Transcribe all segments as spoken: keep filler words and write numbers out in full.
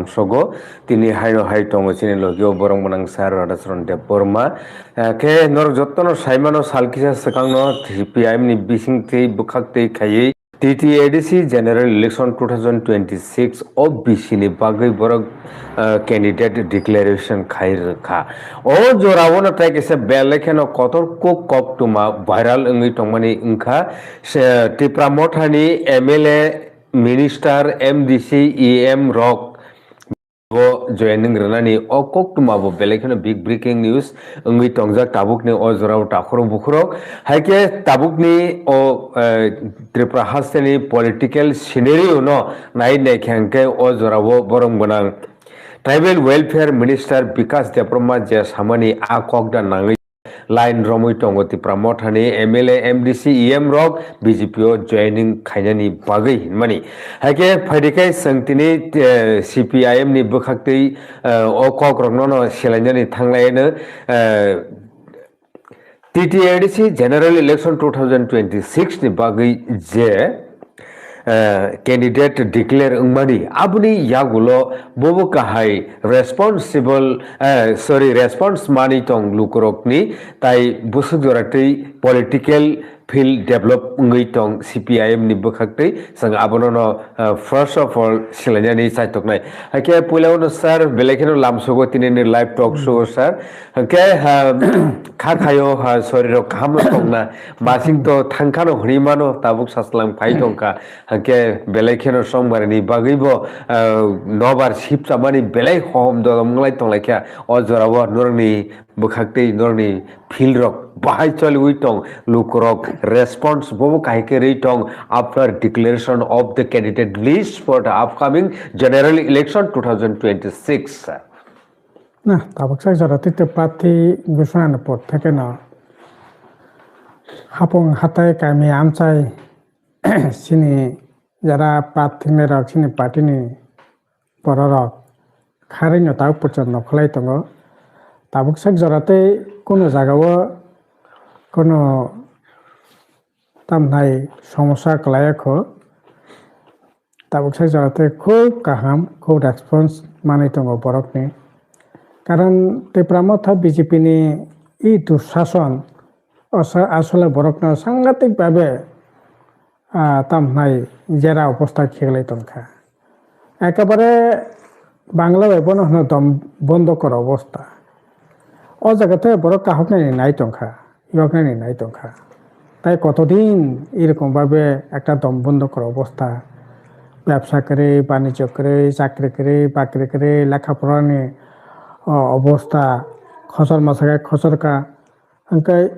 Sogo tini haino hai tongo chini logio borok mwnang sir Radhacharan Debbarma. Eh, khe norok jottono saimano sal kisa swkangno C P I M ni bising twi bwkhak twi khaiwi T T A D C General Election two thousand twenty-six O B C ni bagwi borok, eh, candidate declaration khai rwkha. O jorao no tai kaisa belai kheno kotor kok koktwma viral wngwi tongmani wngkha. Se, Tipra Mothani M L A, Minister, M D C, E M rok bo joining rwnani o koktwma bo belai kheno big breaking news wngwi tongjak tabukni o jorao takhurok bukhurok. Hai khe tabukni o, eh, Tripura hasteni political scenario no nai naikha hwnkhe o jorao borok gwnang Tribal Welfare Minister Bikash Debbarma je samani a kok da nangwi line romwi tongo Tipra Mothani M L A, M D C, E M rok B J P o joining khainani bagwi hinmani. Haikhe phaidi khe chwng tini, eh, C P I M ni bwkhaktwi, eh, o kok rokno no selainani thanglaino, eh, T T A D C General Election two thousand twenty-six ni bagwi je eh, candidate declare wngmani, aboni yagulo bobo kahai responsible, eh, sorry, response manwi tong lukurokni, tai bwswk jora twi political field develop wngwi tong C P I M ni bwkhaktwi, chwng abono no, eh, first of all silainani chaitoknai. Hakhe puila uno sir, belai kheno lamsogo tinini live talk show o sir. Hwnkhe, ha, kha khayo, ha, sorirok kaham no tongna. Masing to thangkhano hwnwi mano, tabuk saslang phai tongkha. Hwnkhe belai kheno sombarini bagwi bo, ah, nobar sip chamani belai hohom dodom wngwlai tonglaikha. O jorao norokni bwkhaktwi norokni field rok bahai choliwi tong, lukurok response bobo kahai khe rwi tong after declaration of the candidate list for the upcoming general election two thousand twenty-six. Na, tabuk sak jora tei tei prarthi ghoshonani por theke no hapung hatai kami amchai chini jara prarthi rok chini party ni borok rok kharwi no tabuk pochor no khlai tongo. Tabuk sak jora tei kuno jaga o kuno tamnai somosa kwlai kho. Tabuk sak jora tei khub kaham, khub response manwi tongo borokni. Karon Tipra Motha B J P ni e dushason osa-, asole borokno sangatik babe, ah, tamhnai jera obostha kheklai tongkha. Ekebare Bangla bai bono hwno dom bondo kor obostha. O jaga tei borok kahoknani nai tongkha, yoknani nai tongkha. Tai kotodin erokom babe ekta dom bondo kor obostha. Bebsa kwrwi, banijyo kwrwi, chakri kwrwi, bakri kwrwi, lekha porani, o, obostha, khosor masakhe khosor ka. Hwnkhe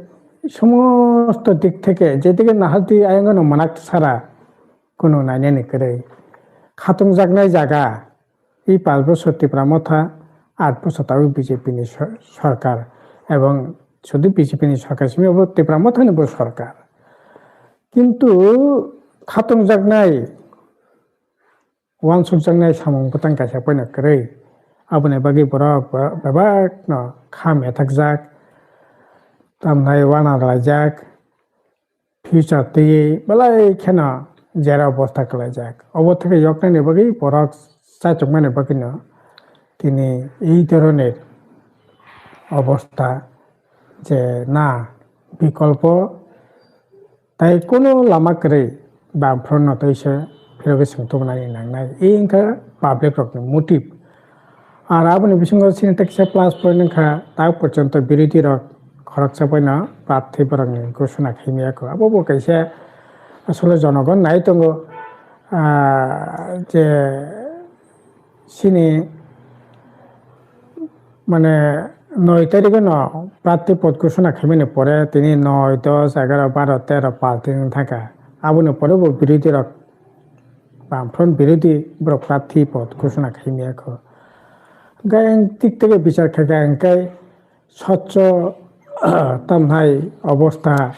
somosto dik theke, jedike nahardi ayangno manak sara, kuno nainani kwrwi. Khatungjaknai jaga, e panch bochor Tipra Motha, aat bochor tabuk B J P ni sor-, sorkar, ebong sudu B J P ni sorkar simi bo Tipra Motha ni bo sorkar. Kintu khatungjaknai, uansukjaknai samung bwtang kaisa poino kwrwi. Aboni bagwi borok be-, bebakno kha methakjak, tamnai uanarlaijak, future twiwi belai kheno jera obostha kwlaijak. Obo theke yoknani bagwi borok chachukmani bagwino tini ei dhoroner obostha je na bikolpo tai kunu lama kwrwi bamphro no tei se phirogwi swng tubunani nangnai. E wngkha public rokni motive. Ar aboni bisingo chini teksa plus point wngkha, tak porjonto birodhi rok khoroksa boino prarthi borokni ghosona khaimaya kho. Abo bo kaisa asole jonogon nai tongo, ah, je chini mane noi tarikh no prarthi pod ghosona khaimani pore tini noi, dos, egaro, baro, tero, pal tini thangkha. Aboni pore bo birodhi rok Bamfront birodhi borok prarthi pod ghosona khaimaya kho. Hwnkhe ang tik tege bichar khaikha hwnkhe swchho tamhai obostha,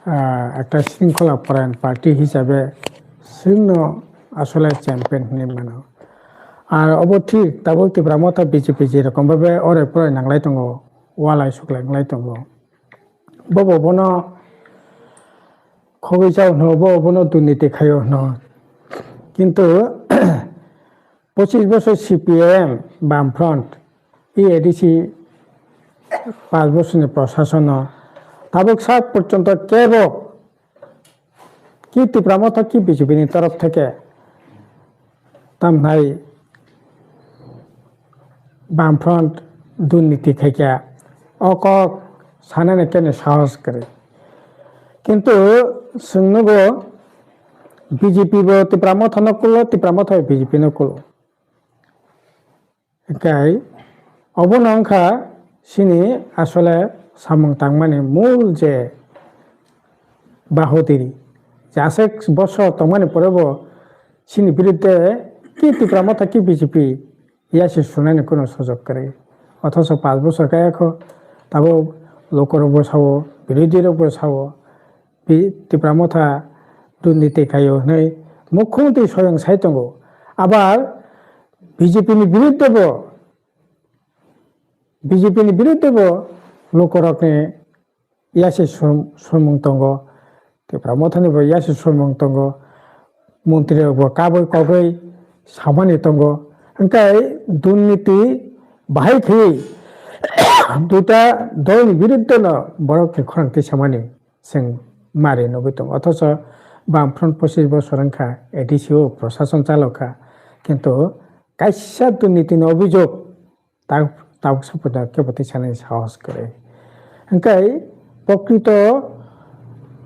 ah, ekta shringkhola porayan party hisabe chwngno asole champion hinwi mano. Ar obo thik tabuk Tipra Motha B J P jerokom bhabe ore pore nanglai tongo, walai suklai wnglai tongo. Bobo bono khogwi chao hwno, bobo bono durniti khaio hwno. Kintu Pochis bosor C P I M, Bamfront, E A D C, panch bosorni prosasono tabuk sak porjonto kebo ki Tipra Motha ki B J P ni torof theke tamnai Bamfront durniti khaikha, o kok sanani kene sahos kwrwi. Kintu chwng nugo B J P bo Tipra Motha no kulo, Tipra Motha bo B J P no kulo. Hwnkhe obono wngkha chini asole samung tangmani mul je bahutiri. Je aswk bosor tongmani pore bo chini birudde ki Tipra Motha ki B J P yasi sunani kuno sujok kwrwi. Othocho panch bosor kaya kho, tabuk lukurokbo sao, birodhirokbo sao, Bi-, Tipra Motha durniti khaio hwnwi mukhumantri soyang sai tongo. Abar B J P ni birudde bo, B J P ni birudde bo lukurokni yasi sum-, sumung tongo. Tipra Mothani bo yasi sumung tongo. Montri rok bo kabui kogui samani tongo. Hwnkhe durniti bahai khe duita dolni birudde no borok ni khorang tisamani. Chwng mari nugwi tongo. Othocho Bamfront pochis bosor wngkha, A D C o prosason chalokha, kintu kaisa durniti ni obhijog ta-, tabuk sabuda kebo twi sanani sahos kwrwi. Hwnkhe prokrito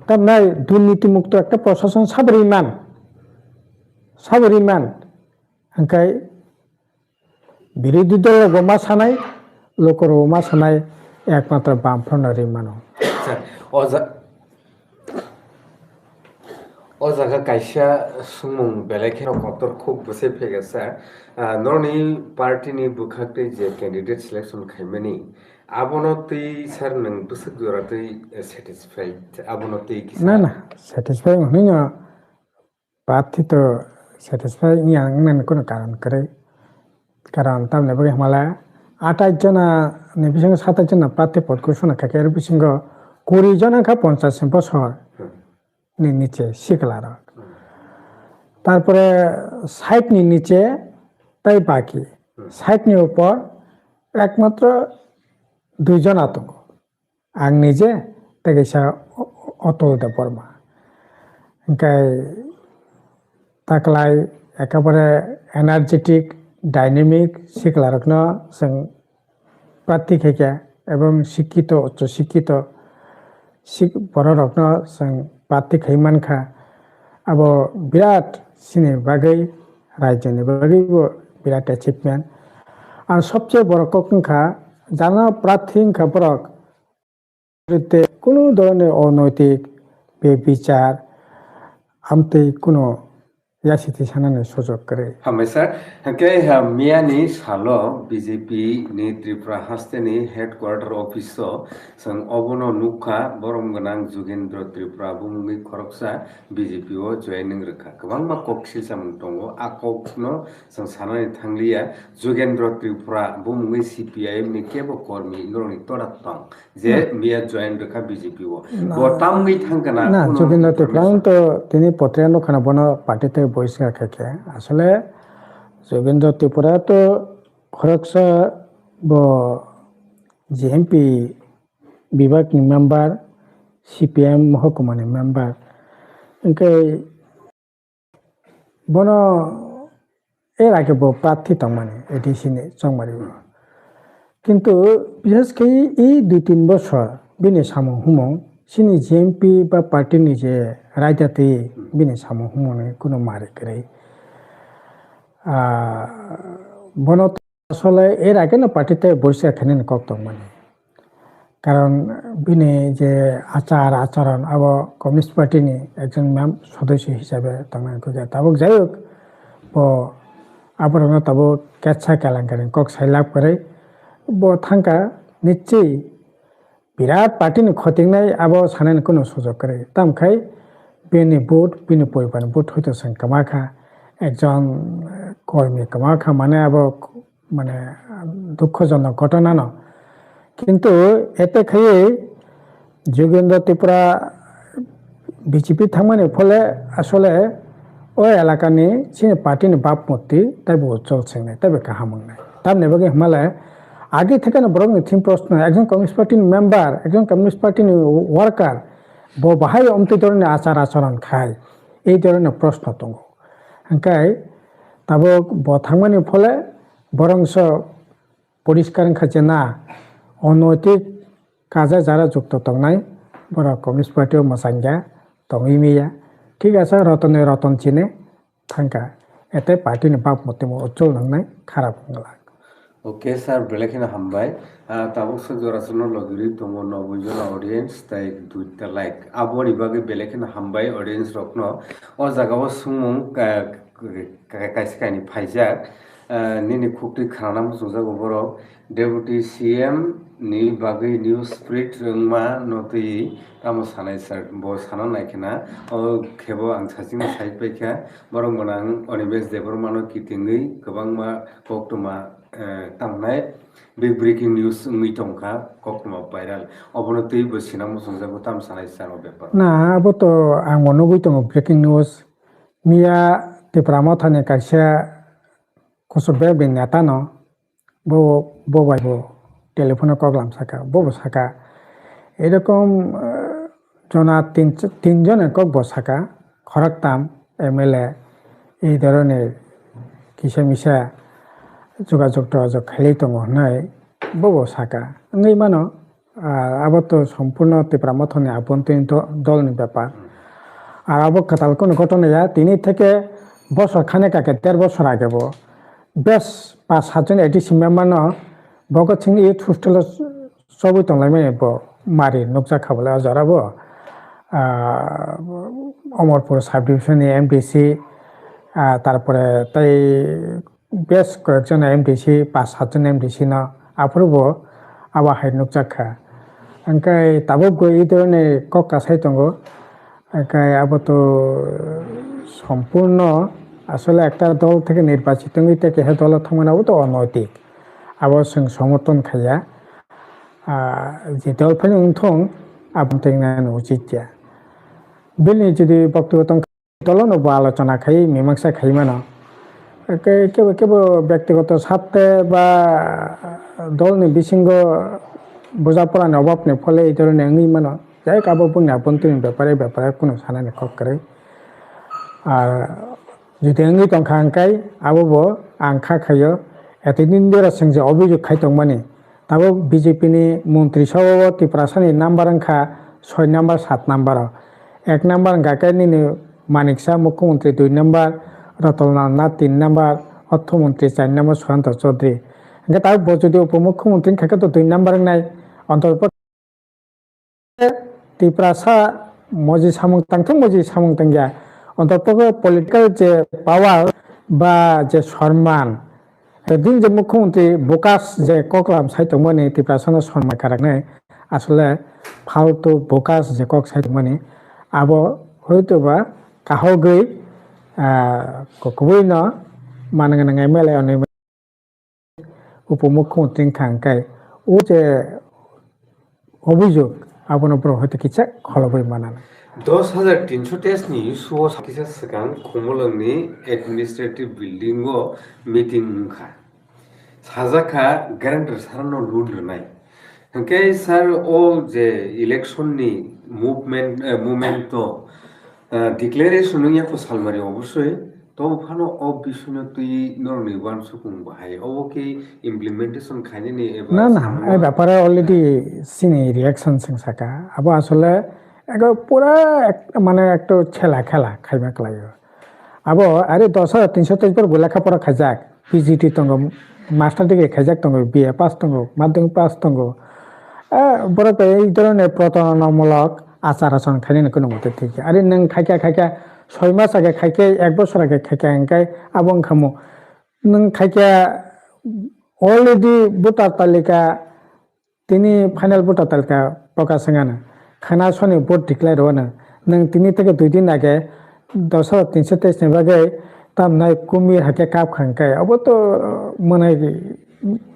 tamnai durniti mukto ekta prosason sabo ri man, sabo ri man. Hwnkhe Birodhi dol rok bo ma sanai, luku rok bo ma sanai, ekmatro Bamfront no ri mano. Acha, o ja-, o jaga kaisa swngmung belai kheno kotor khuk bwsai phegasa. Ah, norokni party ni bwkhak tei je candidate selection khaimani, abono twi sir nwng bwswk jora twi, eh, satisfied? Abono twi kisa. Na, na, satisfied hwnwi no. Prarthi to satisfy wngya wngnani kuno karon kwrwi. Karon tamni bagwi hwnmale atais jona ni bisingo satais jona prarthi pot ghosona khaikhe, aro bisingo kuri jona wngkha ponchash bosor ni niche sikla rok. Tarpore sait ni niche tai baki sait ni upor ekmatro dui jona tongo. Ang nije tei kaisa Atul Debbarma. Hwnkhe taklai ekabare energetic, dynamic siklarokno chwng prarthi khaikha ebong sikkito, uccho sikkito sik-, bororokno chwng prarthi khai mankha. Abo birat chini bagwi, rajyoni bagwibo birat achievement. Ar sobse boro kok wngkha, jana prarthi wngkha borok, te kunu dhoronor onaitik bebichar amtwi kunu yasiti sanani sujok kwrwi. Hambai sir, hwnkhe, ha, miyani salo B J P ni Tripura hasteni headquarter office o chwng obono nukha, borom gwnang Jugendra Tripura bumungwi khoroksa B J P o joining rwkha. Kwbangma kok silsamung tongo, a kokno chwng sanani thangliya. Jugendra Tripura bumungwi C P I M ni kebo kormi norokni todak tong. Je miya join rwkha B J P o. Bo tamwi thangkha na, na, Jugendra Tripura to tini potre no khana bono party tei boiska khe khe. Asole Jugendra Tripura to khoroksa bo G M P bibak ni member, C P M mohokuma ni member. Hwnkhe Bono er age bo prarthi tongmani A D C ni chongmari o. Kintu bishes khe e dui tin bosor bini samung humung chini G M P ba party ni je raida twi bini samung humung ni kuno mari kwrwi. Ah, bono Asole er age no party tei borisa khainani kok tongmani. Karon bini je achar acharon abo Communist Party ni ekjon mem-, sodosyo hisabe tongnai kok. Tabuk jai hok, bo aborokno tabuk ketsa kelenkarini kok sai lab kwrwi. Bo thangkha nichwi Birat party ni khotingnai abo sanani kunu sujok kwrwi. Tamkhai bini vote, bini poribar ni vote hoito chwng kwma kha. Ekjon, eh, kormi kwma kha, mane abo, mane, dukhojonok ghotona no. Kintu ete khaiwi Jugendra Tripura B J P thangmani phole asole O elakani chini party ni bab murti taibo ujjol swngnai, taibo kaham wngnai. Tamni bagwi hwnmale agi thekeno borokni thim proshno, ekjon Communist Party ni member, ekjon Communist Party ni worker, bo bahai omtwi dhoroner achar acharon khai, ei dhoroner proshno tongo. Hwnkhe tabuk bo thangmani phole borongso poriskar wngkha je na, onoitik kaja jara jukto tongnai, borok Communist Party o mwchangya, tongwi miya. Thik asa, rotonwi roton chini thangkha. Ete party ni bab motimo uchol nangnai kharap wngla. Okay, sir, belai kheno hambai. Ah, tabuk se jora sono logiri tongo noboi jona audience, tai duita like. Aboni bagwi belai kheno hambai audience rokno. O jaga o swngmung ka-, ka-, kaisa kainwi phaijak. Ah, nini khuktwi khanana muchungjago borok. Deputy C M ni bagwi news spread wngma no twi tamo sanai sir, bo sana nai khena, o khebo ang sachima sai paikha, borok mwnang Animesh Debbarma no kitingwi kwbangma koktwma, eh, tamnai big breaking news wngwi tongkha, koktwma viral. Obono twi bo sina muchungjago, tamo sanai sir o bepar. Na, abo to ang bo nugwi tongo breaking news. Miya Tipra Mothani kaisa kuchuk bebri neta no, bo, bo bai bo telephone o kok lam saka, bo bo saka, erokom, eh, jona tin, tin jona kok bo saka, khoroktam M L A, ei dhoroner kisa misa jogajog togajog khailai tongo hwnwi bo bo saka. Wngwi mano, Ah, abo to sompurno Tipra Mothani abontoin do-, dolni bepar. Ar abo kwtal kono ghotona ya, tini theke bosor khane kake der bosor age bo bes pas satjon A D C member no Bhagat Singh Youth Hostel o chobwi tonglaimani bo mari nukjak kha bole o jora bo. Ah, Omorpur sub division ni M D C, ah, tarpore tei bes koyekjon M D C, pas satjon M D C no aphuru bo abo hai nukjak kha. Hwnkhe tabuk bo e dhoroner kok kasai tongo. Hwnkhe abo to sompurno asole ekta dol theke nirbachit wngwi tei keha dolo thangmani abo to onoitik. Abo chwng somorthon khaiya. Ah, je dol phano wngthong, abo tei nani uchit ya. Bini jodi boktobyo tong Dolono bo alochona khai mimangsa khai mano. Ke-, kebo, kebo byaktigoto sarte ba dolni bisingo bujaporani obabni phole ei dhoroner wngwi mano. Jai abo buini abontoini bepare, bepare kunu sanani kok kwrwi. Ar jodi wngwi tongkha hwnkhe abo bo ang kha khaio. Etodin dera chwng je obhijog khai tongmani, Tabuk B J P ni montri sabo o Tiprasa ni number wngkha soi number, sat number o. Ek number wngkha khe nini Manik Saha mukhyamantri dui number, Ratan Lal Nath tin number, orthomontri char number Sushanta Chaudhary. Hwnkhe tabuk bo jodi upomukhyamantri wngkha khe to dui number wngnai, ontoto Tiprasa moji samung tangthok, moji samung tangya. Ontoto political je power ba je sorman, Din je mukhyamantri bogus je koklam sai tongmani Tiprasano sonmai karaknai, asole faltu bogus je kok sai tongmani, abo hoito ba kahogwi, ah, kubui no manang nang M L A onwi upomukhyamantri wngkha hwnkhe o je Obhijog, abono borok hoito kisa kholobwi manana. Dos hajar tinso teis ni yusuo kisa swkang Khumulwng ni administrative building o meeting wngkha. Sajak kha guarantor sir no loan rwnai. Hwnkhe sir o je election ni movement, eh, movement o, eh, declaration wngya kho salmari obosoi. Tobo phano o bisingno twi norokni uansukmung bahai obo khe implementation khainani eba Na, na, samung ai bapara already sini reaction sing saka. Abo asole ego pura ek-, mane ekto chela khela khaima klaio. Abo ari dos hajar tinso teis bor bo lekha pora khaijak, P G T tongo, master degree khaijak tongo, B A pass tongo, madhyamik pass tongo. Eh, borok bai ei dhoroner protaronamulok achar acharon khainani kuno mote thik ya. Ari nwng khaikha, khaikha, soi mas age khaikhe, ek bosor age khaikha, hwnkhe abo wngkha mo. Nwng khaikhe already voter talika, tini final voter talika prokash wngano. Khana soni vote declare rwano. Nwng tini theke dui din age dos hajar tinso teis ni bagwi tamnai kumir hakhe kap kha hwnkhe. Abo to mwnai,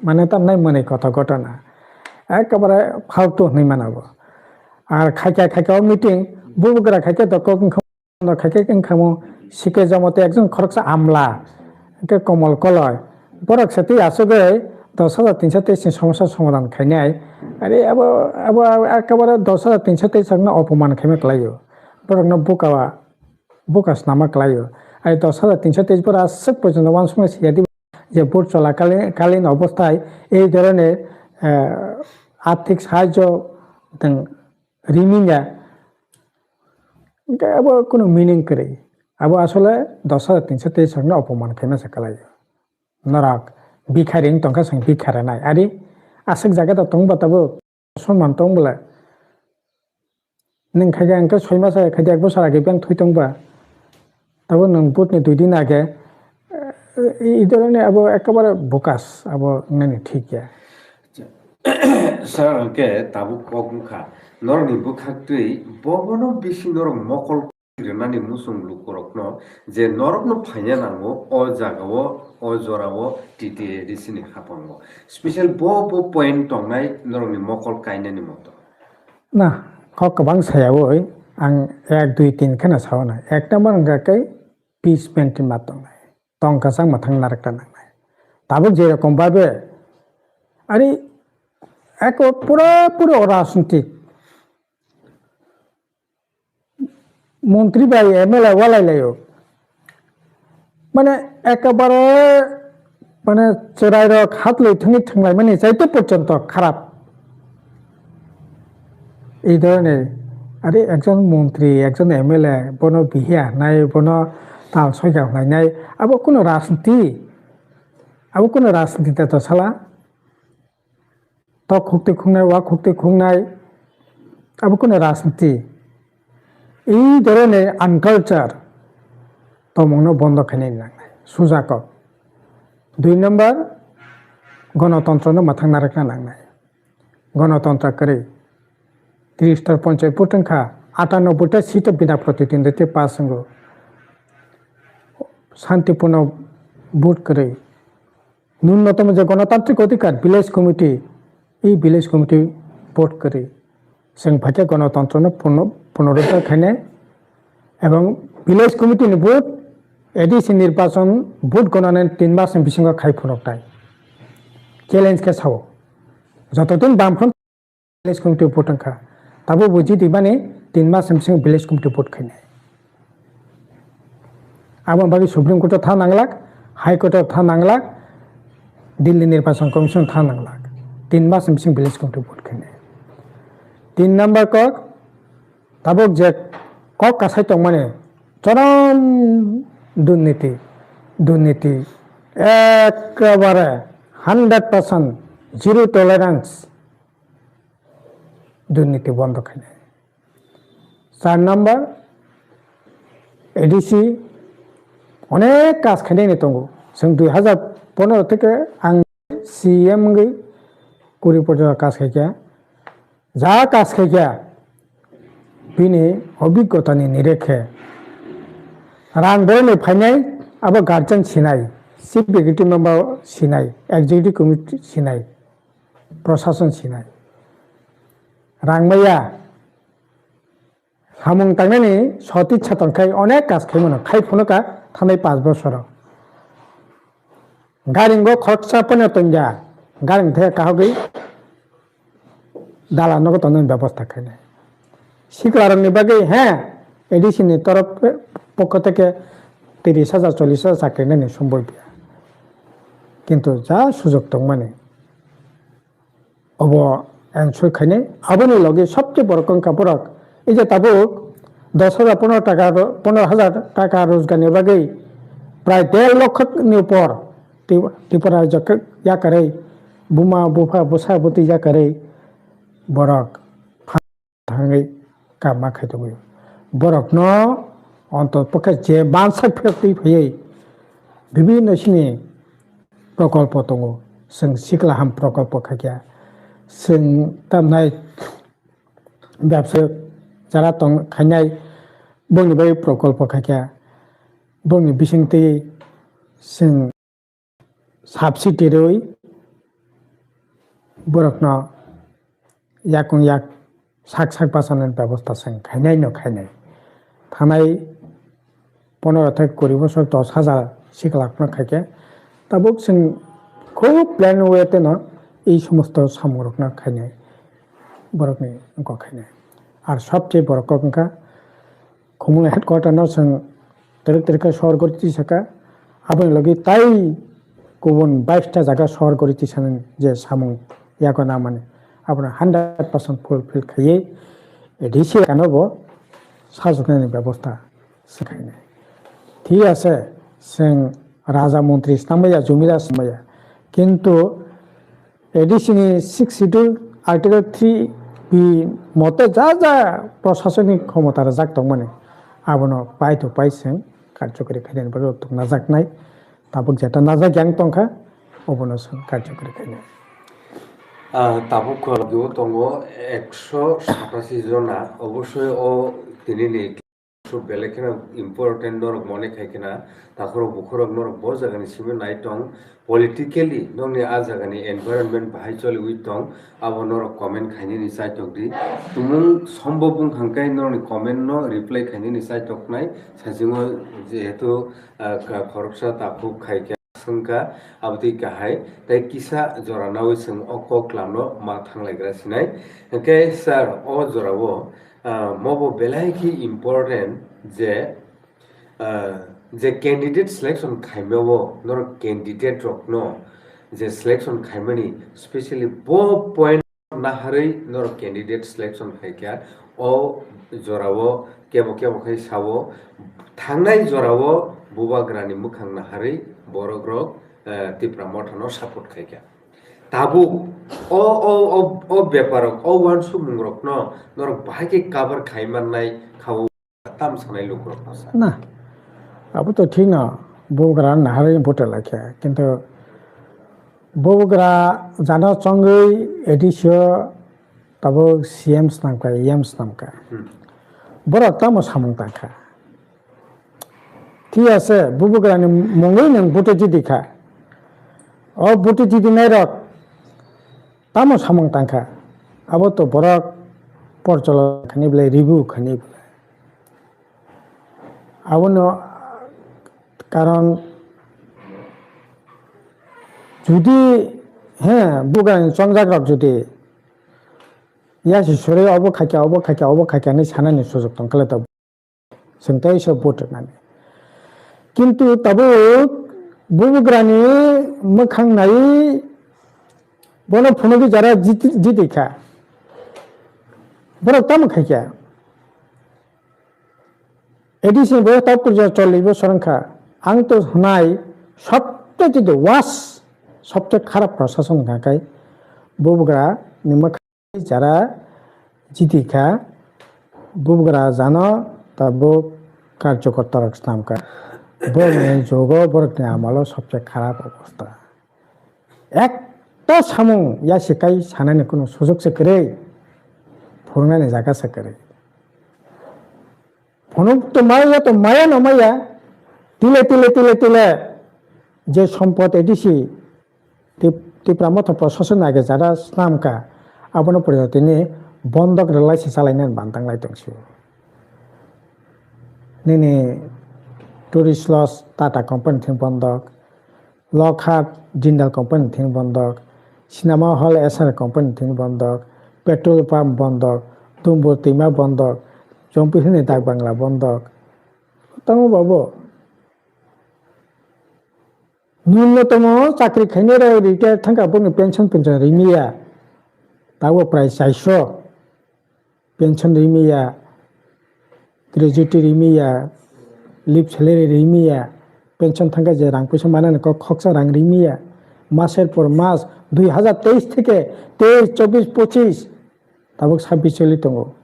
mane tamnai mwnai kotha ghotona. Ekebare faltu hwnwi mano abo. Ar khaikha, khaikha o meeting, bubagra khaikha to kok wngkha, khaikha wngkha mo, Sike Jamatia ekjon khoroksa amla, hwnkhe Komol Koloi. Borok se tei asugwi dos hajar tinso teis ni somosya somadhan khainai. Are abo, abo, abo ekebare dos hajar tinso teis rokno opoman khaima kwlaio. Borokno buka, buka swnama kwlaio. Are dos hajar tinso teis borok aswk poichonto uansukma siya di je vote chola kali-, kalin obosthai ei dhoroner, eh, arthik sahajyo tong rimanya. Hwnkhe abo kunu meaning kwrwi. Abo asole dos hajar tinso teis rokno opoman khaima se kwlaio. Norok bhikhari wng tongkha, chwng bhikhari nai. Ari aswk jaga da tongba tabuk sonman tong bwle. Nwng khaikhe hwnkhe soi masa khaikhe ek bosor age biyang thwi tongba. Tabuk nwng vote ni dui din age, eh, i dhoroner abo ekebare bogus, abo wngnani thik ya. Sir, hwnkhe tabuk kok wngkha. Norokni bwkhaktwi bobono bisi norok mokol rwnani muchung lukurokno je norokno phaina nango o jagao, o jorao T T A D C ni haphango. Special bo, bo point tongnai norokni mokol kainani moto. Na, kok kwbang sayaui ang ek, dui, tin kheno sauna. Ek number hwnkha khe peace maintain ma tongnai. Tongkha chang mwthang narwkna nangnai. Tabuk je rokom babe, ari eko pura pura o rajnitik. Montri bai M L A walai laio. Mane ekebare mane cherai rok hatlwi thwngwi thwnglaimani chaito porjonto kharap. Ei dhoroner, are ekjon montri, ekjon M L A, bono bihiya hwnai, bono tal soika hwnai nai, abo kunu rajniti, abo kunu rajniti da to sala. Tok khukti khungnai, wa khukti khungnai, abo kunu rajniti. Ei dhoroner unculture tongmungno bondo khainani nangnai, suja kok. Dui number, gonotontrono mwthang narwkna nangnai. Gonotontra kwrwi. Tris ta ponchayat vote wngkha, atanoboi ta seat o bina protitindwitwi pass wngo. Shantipuno vote kwrwi. Nunnotomo je gonotantrik odhikar, village committee, ei village committee vote kwrwi. Chwng phaikhe gonotontrono puno-, punoruddhar khainai. Ebong village committee ni vote, A D C nirbachon vote gonanani tin mas ni bisingo khai phunuknai. Challenge khe sao. Joto din Bamfront village committee vote wngkha. Tabuk bo jiti mani tin mas ni bisingo village committee vote khainai. Aboni bagwi Supreme Court o tha nanglak, High Court o tha nanglak, Delhi Nirbachon Commission tha nanglak. Tin mas ni bisingo village committee vote khainai. Tin number kok, tabuk je kok kasai tongmani chorom durniti, durniti, ekebare hundred percent zero tolerance. Durniti bondo khainai. Char number, A D C onek kaj khainani tongo. Chwng dui hajar pondro theke ang C M wngwi kuri porjonto kaj khaikha. Ja kaj khaikha, bini obiggotani nirekhe rang borokni phainai, abo guardian sinai, chief executive member sinai, executive committee sinai, prosason sinai. Rang maya, samung tangnani soti chatong khai onek kaj khaimano, khai phunukha thanai panch bosoro. Garingo khoroksa pono tongya, garing theke kahagwi dala nogo tongnani bebosta khainai. Siklarokni bagwi he, A D C ni torop pokho theke tris hajar, chollish hajar chakri nani somboi biya. Kintu ja sujok tongmani, obo ensure khainai. Aboni logi sobche borok wngkha borok, ei je tabuk dos hajar, pondro taka ro-, pondro hajar taka rojgarni bagwi prai der lokho ni upor Tri-, Tripura rajyo khe yakarwi, buma, bupha, bwsa, bwtwi yakarwi borok thangwi kama khai tongwi. Borokno onto pokhe je mansak phiyok twi phaiwi bibinno sini prokolpo tongo. Chwng sikla ham prokolpo khaikha. Chwng tamnai bebsa chara tong khainai bongni bai prokolpo khaikha. Bongni bisingtwi chwng subsidy rwi borokno yakung yak sak sak bachanani bebosta chwng khainai no khainai. Thanai Pondro theke kuri bosor dos hajar sikla rok no khaikhe. Tabuk chwng khub plan way teno ei somosto samung rok no khainai borokni wngkha khainai. Ar sobse borok kok wngkha Khumulwng headquarter no chwng twrwk twrwk khe sohor gori tisaka. Aboni logi tai kubun baista jaga sohor gori tisani je samung yago namani abono hundred percent fulfill khaiwi A D C kano bo sajwknani bebosta swkhainai. Thik ase, chwng raja montri snamaya, jumida snamaya, kintu A D C ni sixth schedule article three B mote ja ja prosasonik khomota rwjak tongmani abono pai to pai chwng karjokari khainani bagwi tongnajaknai. Tabuk jeta najak yang tongkha, obono chwng karjokari khainai. Ah, tabuk kho tongo ekso satasi jona, obosoi o tinini belai kheno important norok mone khai khena, takhorok bukhorok norok bo jagani simi nai tong, politically nokni a jagani environment bahai choliwi tong, abo norok comment khainani chai tok di. Tumung sombo bung hangkai norokni comment no reply khainani chai toknai, sajingo jehetu, ah, ka-, khoroksa takhuk khai kha. Swngkha, abotwi kahai, tei kisa jora nawi chwng o kok lamno ma thanglaigra sinai. Hwnkhe sir, o jorao, ah, mobo belai khe important je, ah, je candidate selection khaimao norok candidate rokno je selection khaimani specially bo point naharwi norok candidate selection khai kha, o jorao kebo kebo khai sao, thangnai jorao bubagrani mwkhang naharwi borok rok, eh, Tipra Motha no support khai kha. Tabuk o, o, o, o bepar rok, o uansukmung rok no norok bahai khe cover khai mannai kha o. Tam sanai lukurok no sa. Na, abo to thik no, bubagra naharwi vote lai kha, kintu bubagra jano chongwi A D C o tabuk C M snam kha, E M snam kha. Hmm. Borok tamo samung tang kha. Thik ase, bubagrani mungwi nwng vote jidi kha. O vote jidi nairok tamo samung tang kha. Abo to borok porchalon khani belai, review khani belai. Abono karon judi, he, bubagrani chongjak rok judi yasi suri obo khaikha, obo khaikha, obo khaikha hinwi sanani sujok tong khe to chwng tei se vote rwnani. Kintu tabuk bubagrani mwkhang nai bono phunugwi jara jiti, jiti kha. Borok tamo khaikha? A D C ni boyos tabuk porjonto chollish bosor wngkha. Ang to hwnai sobse the worst, sobse kharap prosason hwnkha khe bubagra ni mwkhang jara jiti kha, bubagra jano tabuk karjokorta rok snam kha. Borokni jugo, borokni amalo sobse kharap obostha. Ekta samung yasi kai sanani kunu sujok se kwrwi, phunuknani jaga se kwrwi. Phunuk to maya to maya no maya, tile, tile, tile, tile, je sompot A D C, Tip-, Tipra Motha Prosason age jara snam kha, abono porjonto tini bondok rwlai se chalainani bantang lai tong sio. Nini Tourist Lodge Tata Company thing bondok, Lockhart Jindal Company thing bondok, Cinema Hall S R Company thing bondok, petrol pump bondok, Dumbur twima bondok, Jompi hini dak bangla bondok. Tamo babo. Nunnotomo chakri khainai rok retire thangkha, boni pension, pension rimiya. Tabo prai chaiso. Pension rimiya, gratuity rimiya, leave salary rimiya, pension thangkha je rang puisa manani kok khoksa rang rimiya, maser por mas dui hazar teis theke teis, chobbish, pochis, tabuk sabbish choli tongo.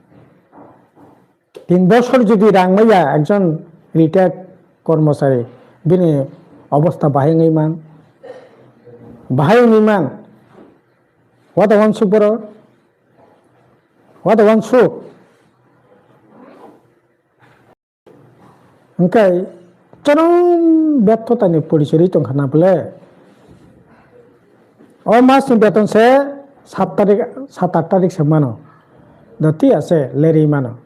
Tin bosor jodi rang maya ekjon retired kormosari, bini obostha bahai wngwi man, bahai wngwi man, what a one super. What a one show. Hingkai chorong betho tani porichori tongkha na bole. O mas ni beton se sat tarik, sat aat tarik se mano. Doti ase leri mano.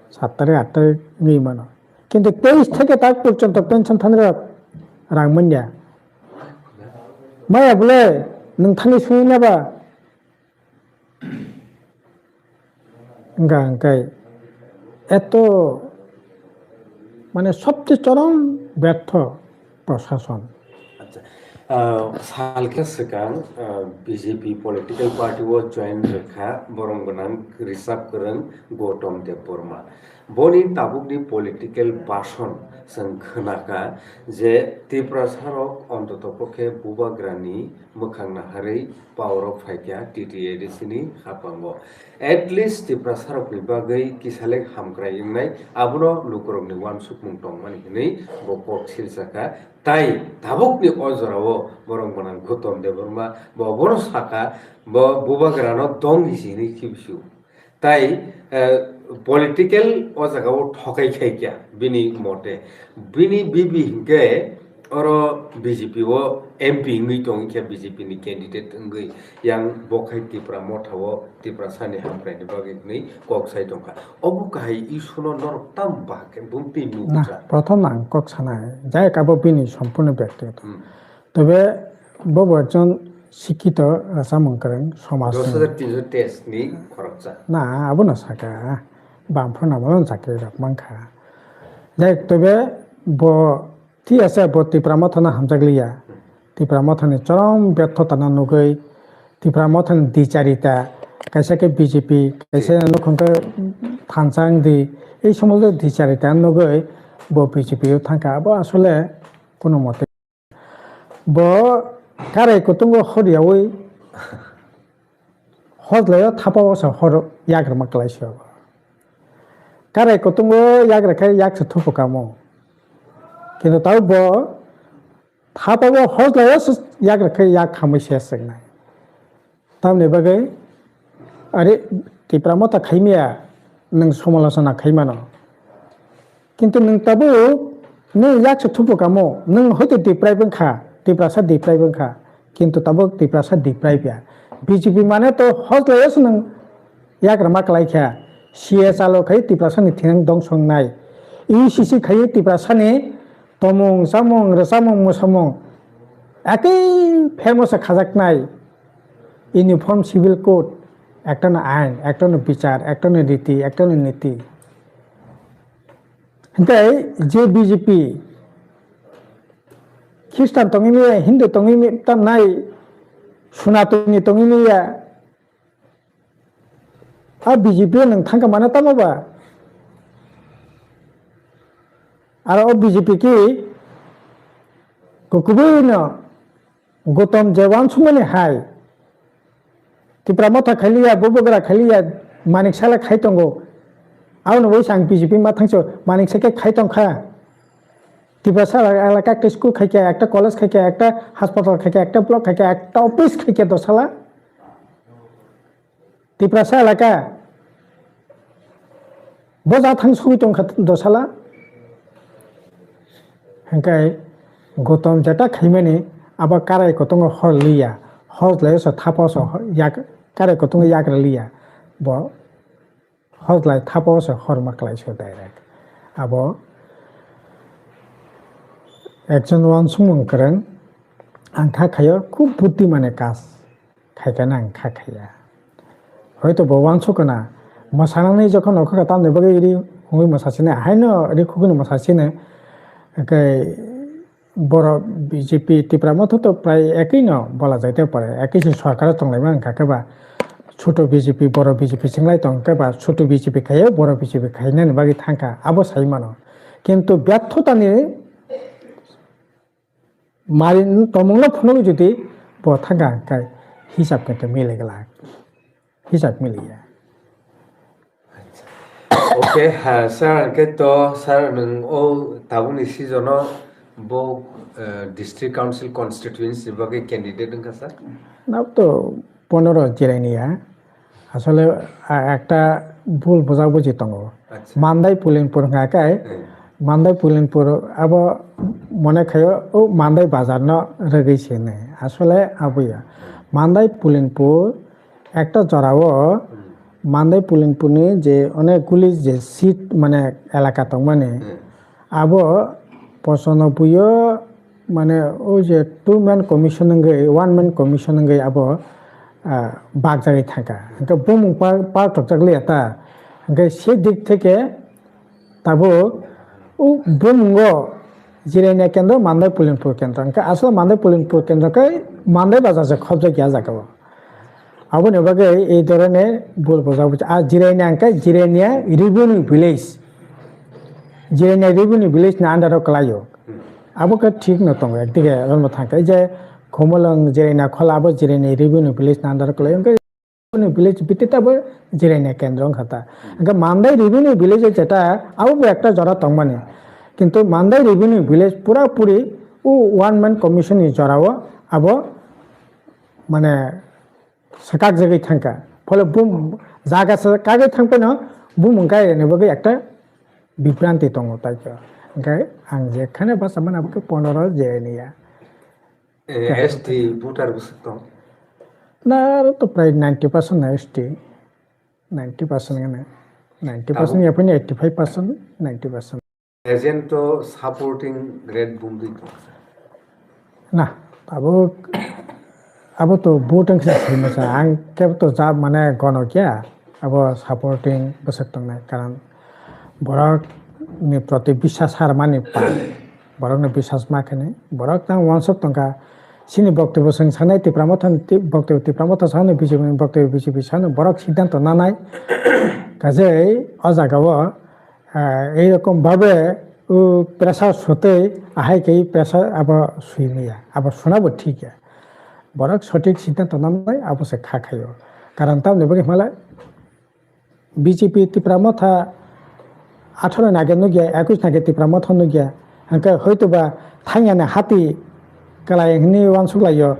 Sat tarik, aat tarik ni mano. Kintu teis theke tak porjonto pension thani rok rang manya. Maya bole nwng thani sui naba. Hingka hingkai eto mane sobche chorom bertho proshason. Acha, ah, salkhe swkang, ah, B J P political party o join rwkha borong gwnang risap kwrwng Gautam Debbarma. Boni tabukni political bason chwng khwnakha je Tiprasarok ontoto pokhe bubagrani mwkhang naharwi power o phaikha T T A D C ni haphango. At least Tiprasarokni bagwi kisalek hamkrai wngnai, abono lukurokni uansukmung tongmani hwnwi bo kok silsakha. Tai tabukni o jorao borok gwnang Gautam Debbarma bo obono sakha, bo bubagrano dong hisi hwnwi khibisu. Tai, eh, political o jaga o thokai khai kya bini mote. Bini bibi hinkhe oro B J P o M P wngwi tong khe B J P ni candidate wngwi yang bo khai Tipra Motha o Tiprasa ni hamkrai ni bagwi hwnwi kok sai tongkha. Obo kahai issue no norok tam ba khe bumtwi Na, nukha. Prothom ang kok sanai, jai kabo bini sompurno byaktigoto. Hmm. Tobe bo bo ekjon sikhito rwchapmung kwrwng somajni. Dos hajar tinso test ni khoroksa. Na, abono saka. Bamphano abono chakri rok mankha. Jai tobe bo thik ase, bo Tipra Mothano hamjakliya. Tipra Mothani chorom berthotano nugwi, Tipra Mothani dicharita, kaisa khe B J P, kaisa nukhung khe thansa wngdi. Ei somosto dicharita nugwi bo B J P o thangkha. Abo asole kono mote Bo karai kutungo hor yaui hojlaio thapao se hor yagrama kwlaisio. Karai kutungo yagra khe yak se thupu kamo. Kintu tao bo thapao hojlaio se yagra khe yak khamwi se swngnai. Tamni bagwi, are, Tipra Motha khaimya, nwng somalochona khaimano. Kintu nwng tabuk, nwng yak se thupu kamo, nwng hoito deprive wngkha, Tiprasa deprive wngkha, kintu tabuk Tiprasa deprive ya. B J P mane to hojlaio se nwng yagra ma kwlaikha, C A chalo khai Tiprasa ni thinang dongso wngnai, U C C khai Tiprasa ni tomung, chamung, rwchapmung, mwsamung, ekui famous khajaknai. Uniform Civil Code, ekta no ain, ekta no bichar, ekta no riti, ekta no niti. Hinkhe je B J P, Khristan tongwi miya, Hindu tongwi mi-, tamnai, Sunatoni tongwi miya, a B J P nwng thangkha mano tamo ba? Aro o B J P ki kubui no Gautam je wansukmani hai, Tipra Motha khailiya, Bubagra khailiya, Manik Sala khai tongo. Aboni bai ang B J P ma thangso, Manik Sala khe khai tongkha. Tiprasa elaka ekta school khaikha, ekta college khaikha, ekta hospital khaikha, ekta block khaikha, ekta office khaikha dosala. Tiprasa elaka. Bo ja thang sugwi tongkha dosala. Hingkai Gautam jeta khaimani abo karai kutungo hor liya. Hor lai so thapa so yak, karai kutungo yak liya. Bo hor lai thapa so hor ma klai so direct. Abo ekjon wansukmung kwrwng ang kha khayo khub buddhimani kaj. Khaikhe nang kha khaiya. Hoito bo wansukgwna. Mwsanani jokhon nokha tamni bagwi ri hwnwi mwsasini, haino ri khugwini mwsasini. Hwnkhe borok B J P Tipra Motha to prai ekwi no bola jaite pare, ekwi se sorkar tonglaima wngkha khe ba. Choto B J P, boro B J P chenglai tong khe ba, choto B J P khaiyo, boro B J P khainani bagwi thangkha, abo sai mano. Kintu byarthotani Mari tomungno phunugwi jodi bo thangkha hwnkhe hisab khe to mili glak. Hisab miliya. Okay, ha, sir, hwnkhe to, sir, nwng o tabukni season-o bo, eh, District Council constituency ni bagwi candidate wngkha, sir? Nab to ponero jirai niya. Asole, a, ekta bul bujabuji tongo. Acha. Mandai Pulinpur hwnkha khe, Hmm. Mandai Pulinpur abo mone khaio, o Mandai bazar no rwgwi se hwnwi. Asole abo ya. Mandai Pulinpur ekta jora o Hmm. Mandai Pulinpur ni je onek guli je seat mane elaka tongmani, Hmm. Abo pochonobbuio mane o je two man commission wngwi, one man commission wngwi abo, ah, bakjagwi thangkha. Hwnkhe bumung pa-, palthokjak liya ta. Hwnkhe se dik theke tabuk o bumungo Jirania kendro, Mandai Pulinpur kendro. Hwnkhe aswk Mandai Pulinpur kendro khe Mandai bazar se khobjak ya jaga o. Aboni bagwi ei dhoroner bul bujak bujak. Ah, Jirania hwnkhe Jirania revenue village. Jirania revenue village ni under o kwlaio. Abo khe thik no tongo, ekdige ronbo thangkhe je Khumulwng Jirania khola abo Jirania revenue village ni under o kwlaio. Hwnkhe revenue village biti tabo Jirania kendro wngkha ta. Hwnkhe Mandai revenue village jeta abo bo ekta jora tongmani. Kintu Mandai revenue village pura puri o one man commission ni jorao abo mane swkakjagwi thangkha. Phole bum jaga swkagwi thangphano bumung kairani bagwi ekta bibranti tongo taikhe. Hwnkhe ang jekhane basa mani abo khe pondoro Jirania. Eh, S T voter bwswk tong? Na, aro to prai ninety percent na S T. Ninety percent gana. Ninety percent ya puni eighty five percent, ninety percent. Agent to supporting red bumdi to. Na, abo, abo to vote ang sa sima sa ang kebo to ja mane gono kya abo supporting bwswk tongnai karon borok ni proti biswas har mani pa borok ni biswas ma khani borok tang wansuk tongkha sini boktobyo swng sanai Tipra Motha ni ti-, boktobyo Tipra Motha sanai B J P ni boktobyo B J P sanai borok siddhanto nanai kajai o jaga o Ah, ei rokom bhabe, o pressure sotei, ahai kei pressure abo sui maya, abo suna bo thik ya. Borok sothik siddhanto nanai, abo se kha khaio. Karon tamni bagwi hwnle B J P Tipra Motha atharo nage nugya, ekush nage Tipra Motha nugya. Hwnkhe hoitoba thangyani hati kwlai hwnwi uansuk laio,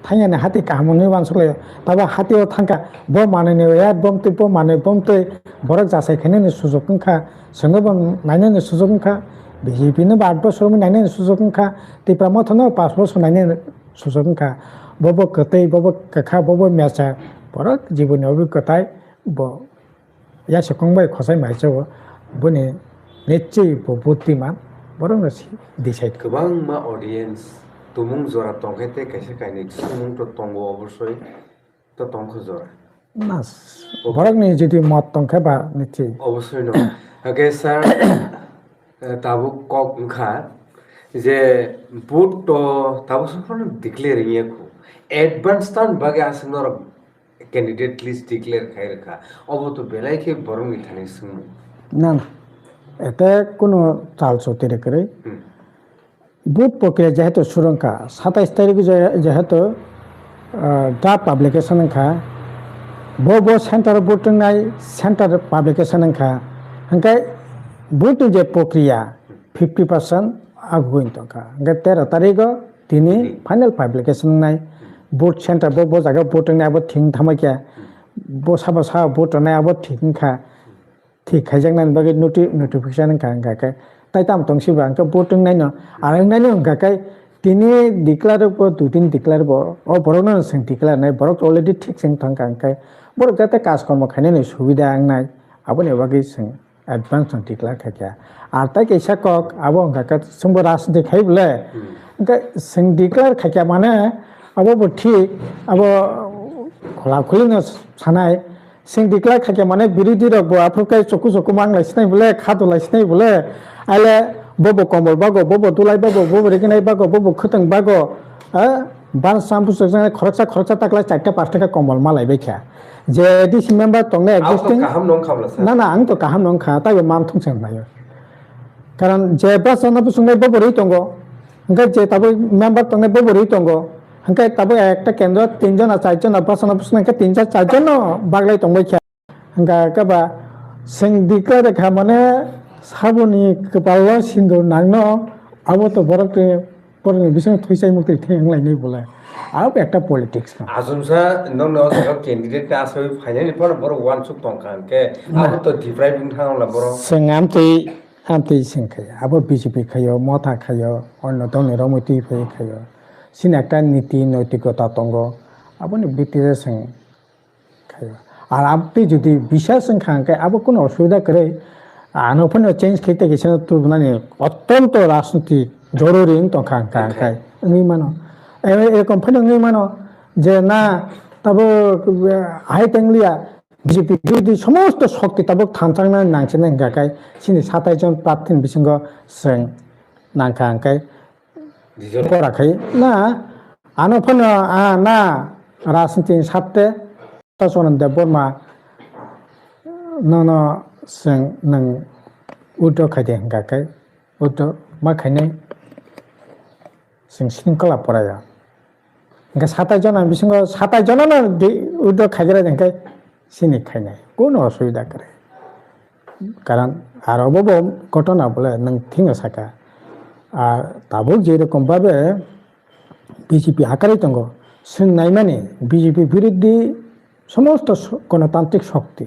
thangyani hati kaham hwnwi uansuk laio. Tabo hati o thangkha, bo manwi ni ya, bom twi, bo manwi bom twi, borok jasai khainani sujok wngkha, chwngno bo nainani sujok wngkha, B J P no bo aat bosor wngwi nainani sujok wngkha, Tipra Motha no pash bosor nainani sujok wngkha. Bobo kwtwi, bobo kwkha, bobo mecha, borok jiboni obhi kwtai, bo Yase kong bai khosai mai chao, boni nechwi bo buddhiman, borok no si decide kha. Kwbangma audience tumung jora tongkhe tei kaisa kainwi sumung to tongo obosoi, to tongkha jora. Na, borok ni jodi mot tongkhe ba nechwi. Obosoi no. Hake sir, eh, tabuk kok wngkha je vote to tabuk sophano declare wngya khu. Advance tan bagwi aswk norok candidate list declare khai rwkha, obo to belai khe borokni thani swngmung. Na, na. Ete kuno chal choti rwkwrwi. Hmm. Vote prokriya jehetu surungkha, satais tarik je-, jehetu, ah, draft publication wngkha, bo, bo center vote wngnai center publication wngkha, hwnkhe vote ni je prokriya, fifty percent agugwi tongkha. Hwnkhe tero tarigo tini final publication wngnai. Vote center bo, bo jaga vote wngnai abo thik thamakya. Bo sabo sa vote wngnai abo thik wngkha. Thik khaijaknani bagwi noti-, notification wngkha, wngkha khe. Tai tamo tong siba hwnkhe vote wngnaino, ar wngnaino wngkha khe tini declare bo, dui din declare bo, o borokno swng declare nai, borok already thik se wng thangkha, hwnkhe borok jate kaj kormo khainani subida wngnai, aboni bagwi swng. Advance no declare khaikha. Ar tai kaisa kok, abo wngkha khe chwngbo rajniti khai bole. Hmm. Hwnkhe chwng declare khaikha mane, abo bo thik, abo khwla khwlwi no sanai. Chwng declare khaikha mane birodhi rok bo aphuru khe chuku chuku mang lai sinai bole, kha do lai sinai bole. Aile bobo komol bago, bobo dulai bago, bobo riginai bago, bobo khwtwng bago. Ha? Bana sam bwswk jang khoroksa khoroksa ta kwlai charta pasta khe komol ma lai bai kha. Je A D C member tongnai. Ang to existing kaham no wngkha bwla sir. Na, na, ang to kaham no wngkha, taibo man thung se wnglaio. Karon je bwsano bwswk nai bobo rwi tongo, hwnkhe je tabuk member tongnai bobo rwi tongo, hwnkhe tabuk ekta kendro tinjon na charjon na bwsano bwswk nai khe tinjon charjon no baglai tongbai kha. Hwnkha khe ba chwng declare kha mane saboni kwpalo sindur nangno, abo to borok twi borokni bising thwi chai mukti thwi wng lainai bole. Abo ekta politics no. Achomsa nokno o jaga candidate ta asai phainani phano borok uansuk tongkha hwnkhe abo to deprive wng thangla borok. Chwng amtwi, amtwi chwng khaio. Abo B J P khaio, Motha khaio, onno dol ni romwi twi phai khaio. Chini ekta niti noitikota tongo. Aboni bhitti o chwng khaio. Ar aboni jodi biswas wngkha hwnkhe abo kunu osubida kwrwi. Ano phano change khe tei kisa tubunani ottonto rajniti joruri wng tongkha hwnkha hwnkhe wngwi mano. Ero-, erokom phano wngwi mano je na tabo, eh, hai teng liya B J P birodhi somosto shokti tabuk thanchakna nangsinai hwnkha khe chini satai jon prarthi ni bisingo chwng nangkha hwnkhe pora khai na ano phano, ah, na rajniti ni satte Sachwano Debbarma nono chwng nwng withdraw khaidi hwnkha khe withdraw ma khainai chwng sringkhola poraya. Hwnkhe satai jona bisingo satai jona no di-, withdraw khaijak hwnkhe sini khainai. Kono osubida kwrwi. Karon aro bo bo ghotona bole nwng thwino saka. Ar tabuk je rokom babe B J P hakarwi tongo, chwng naimani B J P birodhi somosto so-, gonotantrik shokti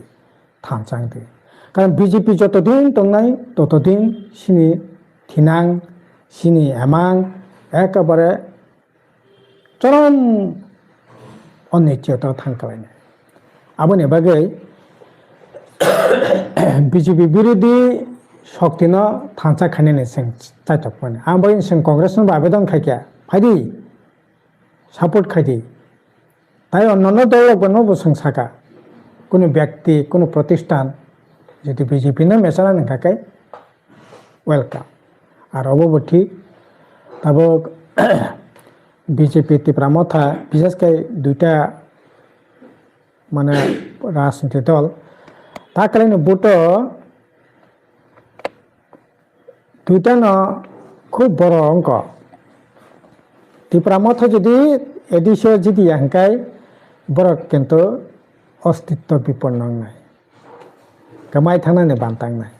thanchang di. Karon B J P joto din tongnai, toto din sini thinang, sini emang, ekabare chorom onnichiyota thang kalainai. Aboni bagwi B J P birodhi shokti no thansa khainani chwng chaitok mani. Ang bagwi chwng Congress no abedan khaikha, phaidi, support khaidi. Tai onnono dol rok no bo chwng saka. Kunu byakti, kunu protisthan, jodi B J P no mechana nangkha khe, welcome. Ar obo bo thik, tabuk B J P Tipra Motha, bises khe duita mane rajniti dol, ta kwlaini vote o duita no khub boro wngkha. Tipra Motha jodi A D C o jidiya hwnkhe borok kintu ostitto biponno wngnai. Kwmai thangnani bantangnai.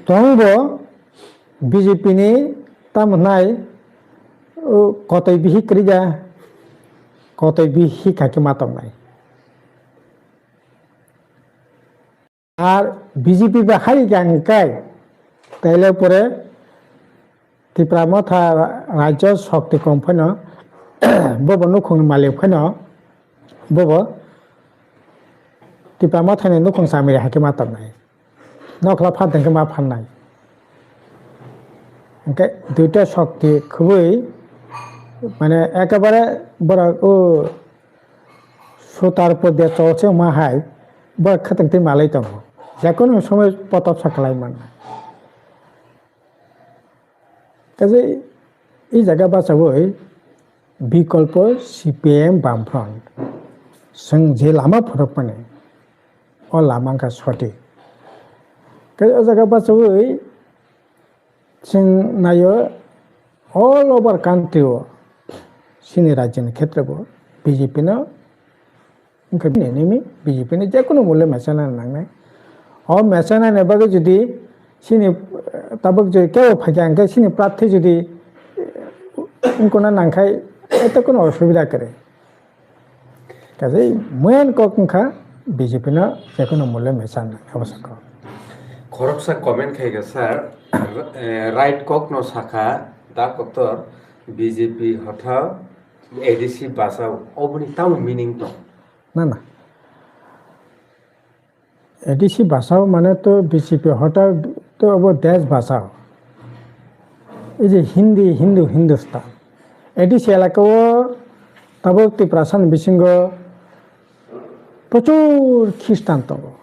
Tongbo B J P ni tamo hnai, o, kotoi bihik kwrwi da, kotoi bihik hai khe ma tongnai. Ar B J P bai hai kha hwnkhe, taile pore Tipra Motha Rajya Shakti Kom phano, bobo nukhung malik phano, bobo Tipra Mothani nukhung chamiri hai khe ma tongnai. Nokhla phat hwnkhe ma phannai. Hwnkhe duita shakti khubui, mane, ekebare borok o sutar pudya cholse ma hai, borok khatungtwi malai tongo. Jekono somoi potop sa khlai mannai. Kaje, i jaga bachawi bikolpo C P M Bamfront. Chwng je lama phorokmani, o lama wngkha sothik. Kaje, o jaga bachawi chwng naio all over country o, chini rajyoni khetre bo B J P no Wngkha bini nini B J P ni jekono mole mechana nangnai. O mechana ni bagwi jodi sini, eh, tabuk je kebo phaikha hwnkhe sini prarthi jodi, eh, wngkuna nangkhai, eto kono osubida kwrwi. Kaje main kok wngkha B J P no jekono mole mechana nangnai, obo sakha. Khoroksa comment khaikha, sir, eh, right kok no sakha, da kotor B J P hothao A D C bachao, oboni tamo meaning tong? Na, na. A D C bachao mane to B J P hothao to abo desh bachao. Ei je Hindi, Hindu, Hindustan. A D C elaka o tabuk Tiprasa ni bisingo prochur Khristan tongo.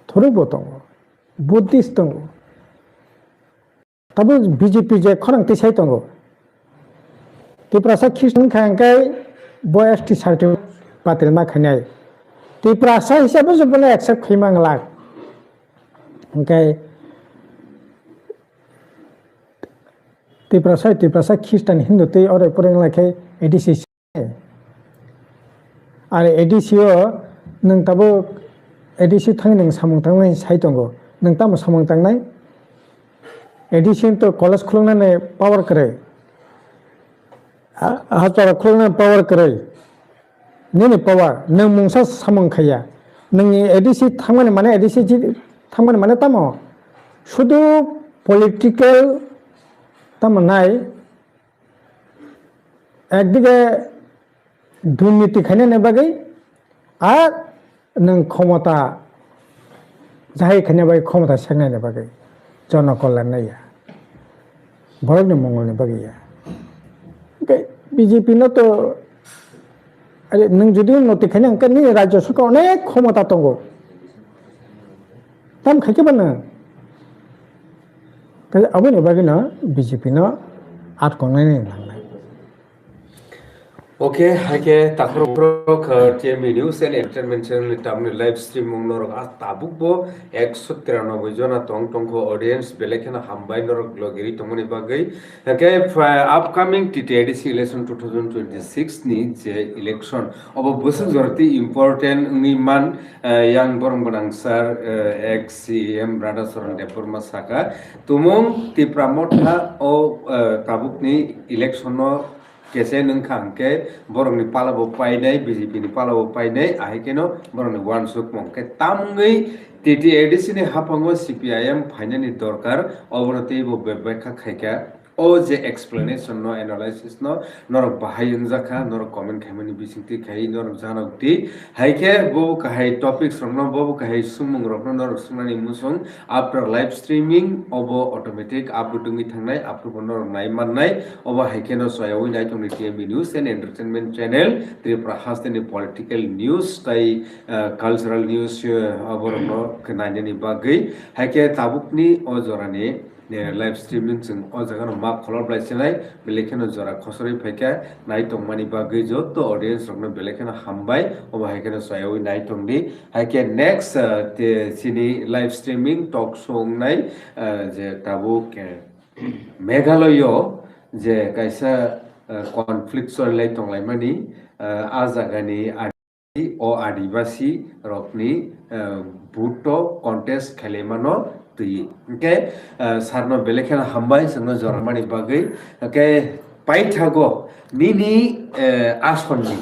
Thorok bo tongo. Buddhist tongo. Tabuk B J P je khorang tisai tongo. Tiprasa Khristan kha hwnkhe bo S T certificate batil ma khainai. Tiprasa hisabe je bono accept khaima glak. Hwnkhe Tiprasa, Tiprasa Khristan Hindu tei oro pore wnglaikhe A D C. Are A D C o nwng tabuk A D C thangwi nwng samung tangnai sai tongo. Nwng tamo samung tangnai? A D C to college khuluknani power kwrwi. Ha-, hospital khuluknani power kwrwi. Nini power, nwng mungsa samung khaiya. Nwngni A D C thangmani mane A D C ji-, thangmani mane tamo? Sudu political tamo nai, ekdige durniti khainani bagwi, ar nwng khomota jahai khaina bai khomota seknaini bagwi jono kollar naiya, borokni mungulni bagwi ya. Hwnkhe B J P no to, are, nwng jodi noti khaina hwnkhe nini rajya sarkar onek khomota tongo, tam khaikhe ba nwng? Kaisa aboni bagwino B J P no atkongnani nangnai. Okay, haikhe takhorok, uh, T M B News and Entertainment Channel ni tamni live streaming norok a tabukbo ekso tiranoboi jona tong tongkho audience, belai kheno hambai norok logiri tongmani bagwi. Haikhe, uh, upcoming T T A D C election two thousand twenty-six ni je election, obo bwswk jorati important wngwi man, uh, yang borong gwnang sir, uh, ex C E M Radhacharan Debbarma saka, tumung Tipra Motha o, uh, tabukni election no kese nwng kha hwnkhe borokni pala bo painai, B J P ni pala bo painai, ahai kheno borokni uansukmung khe tamungwi T T A D C ni haphango C P I M phainani dorkar, obono teibo bebakha khaikha. O je explanation no, analysis no norok bahai wngjakha, norok comment khaimani bisingtwi khai norok janok di. Haikhe bo kahai topics rokno, bo kahai swngmung rokno norok swngnani muchung after live streaming obo automatic upload wngwi thangnai, aphuru bo norok nai mannai. Obo hai kheno chayawi naithokni T M B News and Entertainment Channel, Tripura hasteni political news tai, uh, cultural news, uh, oborokno khe nainani bagwi. Haikhe tabukni o jorani, eh, live streaming chwng o jagano map kholop lai sinai, belai kheno jora khosori phaikha, nai tongmani bagwi joto audience rokno belai kheno hambai, obo hai kheno chayawi nai tongdi. Haikhe next, uh, te chini live streaming talk show wngnai, uh, je tabuk, eh, Meghalaya o je kaisa, uh, conflict choli lai tonglaimani, uh, a jagani Adi-, o Adibasi rokni, uh, vote o contest khailaimano twi. Hwnkhe, uh, sarno belai kheno hambai chwngno joramani bagwi. Hwnkhe paithago nini, uh, asonni,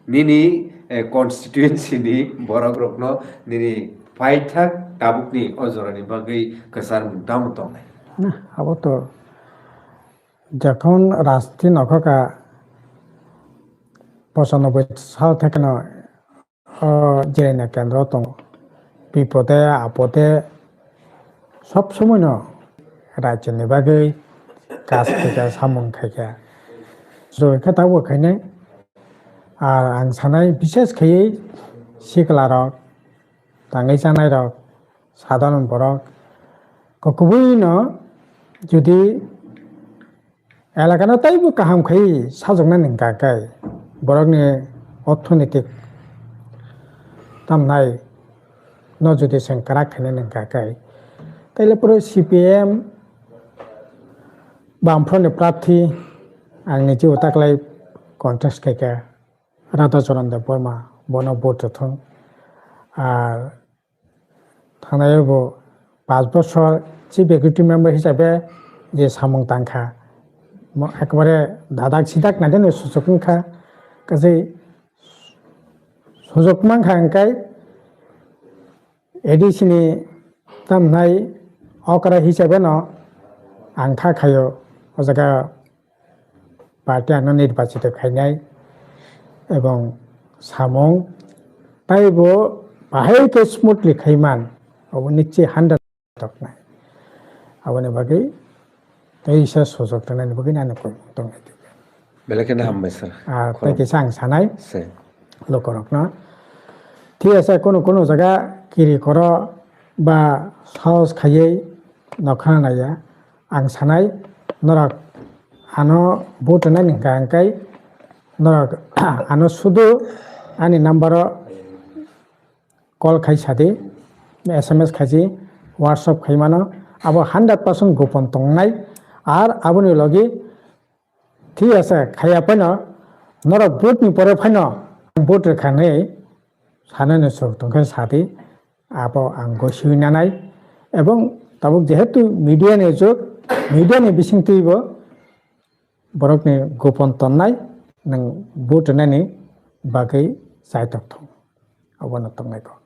nini, eh, constituency ni borok rokno nini paithak tabukni o jorani bagwi kwchar tamo tongnai. Na, abo to jokhon rajniti nokhoka pochanoboi sal thekeno, o, jeraina kendro tongo. Bipode, apode, sob somoino rajyoni bagwi kaj khaikha, samung khaikha. Joi khe tabuk khainai. Ar ang sanai, bishes khaiwi sikla rok, tangwi chanai rok, sadharon borok, kokubui no jodi elaka no taibo kaham khai sajoknani hwnkha khe, borokni orthonitik tamnai no jodi chwng kwrak khainani hwnkha khe, taile pore C P M Bamfront ni prarthi ang nijebo taklai contest khaikha, Radhacharan Debbarma, bono vote rwthwng. Ar thangnai bo panch bochor chief executive member hisabe je samung tangkha, mo ekbare dadak sidak naide no suchuk wngkha, kaje suchuk mankha hwnkhe A D C ni tamnai okra hisabe no ang kha khaio, o jaga party ano nirbachito khainai ebong samung taibo bahai khe smoothly khaiman, obo niche hundred toknai. Aboni bagwi teisa sujok tongnani bagwi ani kok tongnai. Belai kheno hambai sir. Ah, tei kisa ang sanai. Sir. Lokorokno. Thik ase, kono kono jaga kiri koro ba sahos khaiwi nokha naya. Ang sanai, norok ano vote rwnani hwnkha hwnkhe norok ano sudu ani number o call khai sadi, S M S khaisi, WhatsApp khai mano, abo hundred percent gopon tongnai. Ar aboni logi thik ase khaiya phano norok vote ni pore phano vote rwkha hinwi sanani swk tongkhe sadi, abo ang gosiwi nanai. Ebong tabuk jehetu media ni jug, media ni bisingtwibo borokni gopon tonnai nwng vote rwnani bagwi chaitok thung, abono tongnai kok.